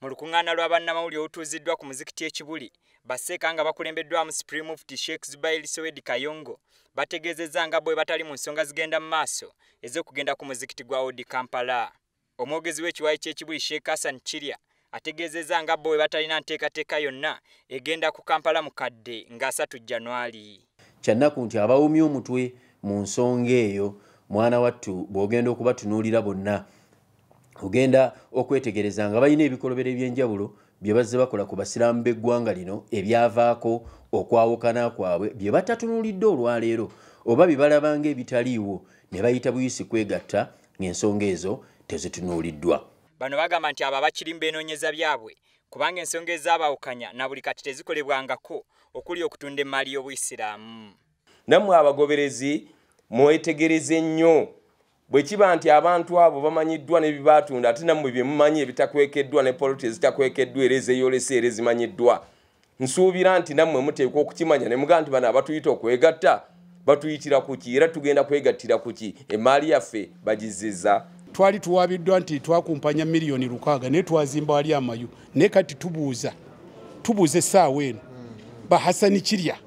Mu lukuŋŋaana lwa bannamawulire olutuuziddwa ku muzikiti e Kibuli, basseeka nga bakulembeddwamu Supreme Mufti Sheikh Zubair Sowedi Kayongo bategeezezza nga bwe batali mu nsonga zigenda mu maaso ez'okugenda ku muzikiti gwa Old Kampala. Omwogezi w'ekiwayi ky'e Kibuli, Sheikh Hassan Kirya, ategeezezza nga bo bwe batalina nteekateeka yonna egenda ku Kampala Mukadde nga 3 January. Kyannaku nti abawumya omutwe mu nsonga eyo, mwana wattu, bw'ogenda okubatunuulira bonna, ogenda okwetegereza nga balina ebikolobero ebyenjawulo bye bazze bakola ku basiraamu b'eggwanga lino ebyavaako okwawukana kwabwe, bye batatunuulidde olwaleero oba bye balaba ng'ebitaliiwo ne bayita buyisi kwegatta ng'ensonga ezo tezitunuuliddwa. Bano bagamba nti abo abakirimu beenoonyeza byabwe, kubanga ensonga ezaabawukanya na buli kati tezikolebwangako, okuli okutunda emmaali y'Obuyisiraamu. Nammwe abagoberezi mwetegereze nnyo. Bwe kiba nti abantu abo bamanyiddwa n'ebibatunda, ate nammwe bye mumanyi ebitakwekeddwa ne poloti ezitakwekeddwa era ezeeyolese era ezimanyiddwa, nsuubira nti nammwe muteekwa okukimanya ne mugamba nti bano abatuyita okwegatta batuyitira kuki, era tugenda kwegattira kuki? Emaali yaffe bagizizza. Twali tuwabiddwa nti twakumpanya miliyoni 6, naye twazimba wali amayu. Naye kati tubuuza essaawa eno, Bahasani Kirya,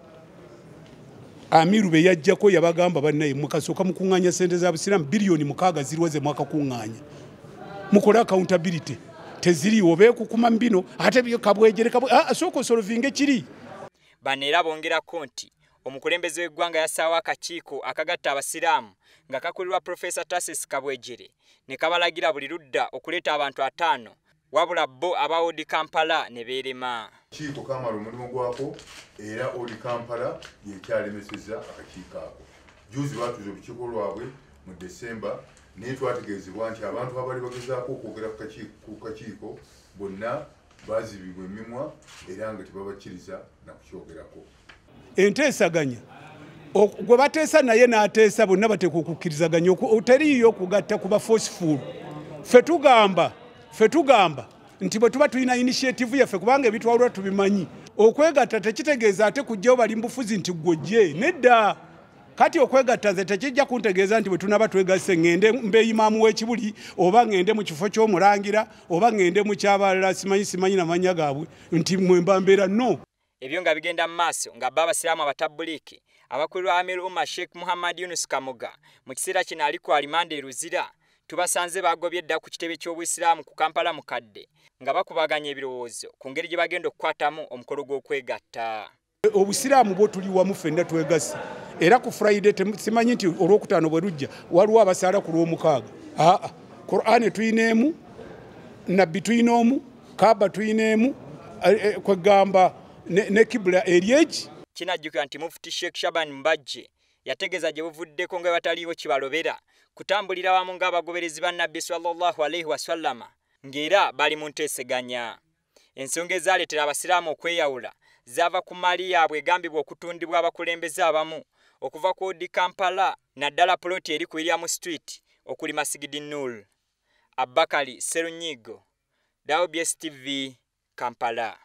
amiru be yajjako yabagamba, "Bannaye, mukasooka mukuŋŋaanya sente za busiraamu, biliyoni 6 ziriwo ze mwakakuŋŋaanya? Mukole accountability, teziriiwo." Beekukuma mbino ate Kabwejere sooka osolvinge kiri. Bano era bongerako nti omukulembeze w'eggwanga yassaawo akakiiko akagatta abasiraamu nga kakulirwa Profesa Tasis Kabwejere, ne kabalagira buli ludda okuleeta abantu 50, wabula bo aba Old Kampala ne beerema. Kiiko kamala omulimu gwako, era Old Kampala yekyalemeseza akakiiko ako. Juzi batuuza olukiiko lwabwe mu Desemba, naye twategeezebwa nti abantu abali bagezaako okwogera ku kakiiko bonna bazibibwa emimwa era nga tebabakkiriza nakukyogerako. Enteesaganya, gwe bateesa naye n'ateesa, bonna bateekwa okukkirizaganya. Teriiyo okugatta kuba forceful. Ffe tugamba nti bwe tuba tulina initiative yaffe, kubanga ebitwalwa tubimanyi, okwegatta tekitegeeza ate kujjawo bali mubufuzi nti gwojje, nedda. Kati okwegatta nze tekijja kuntegeeza nti bwe tunaba twegasse ŋŋende mbe imaamu w'Ekibuli, oba ŋŋende mu kifo ky'omulangira, oba ŋŋende mu kyabalala, simanyi namanya gaabwe nti mwemba mbeera, no. Ebyo nga bigenda mu maaso, nga bo abasiraamu abatabuliiki abakulirwa Amir Umar Sheikh Muhammad Yunus Kamoga, mu kiseera kino ali ku alimanda e Luzira, tubasanze bagobye edda ku kitebe ky'Obuyisiraamu ku Kampala Mukadde nga bakubaganya ebirowoozo ku ngeri gye bagenda okukwatamu omukolo gw'okwegatta. Obusiraamu bwo tuli wamu ffenna, twegasse. Era ku Friday, simanyi nti olwokutaano bwe lujja waliwo abasaala ku lwomukaaga. Aa, Qur'ani tuyina emu, nabbi tuyina omu, Kaaba tuyina emu, kwegamba ne kibula eri egi. Kinajjukira nti Mufuti Sheikh Shaban Mbajje yategeeza gye buvuddeko nga bataliiwo kibalobera kutambulira wamu ng'abagoberezi ba Nabbi sallallahu alaihi wasallama, ng'era bali mu nteeseganya. Ensonga ezaaleetera abasiraamu okweyawula zaava ku maali yaabwe egambibwa okutundibwa abakulembeze abamu okuva ku Old Kampala, naddala puloti eri ku William Street okuli Masigidi Nur. Abakali Serunyigo, WBS TV, Kampala.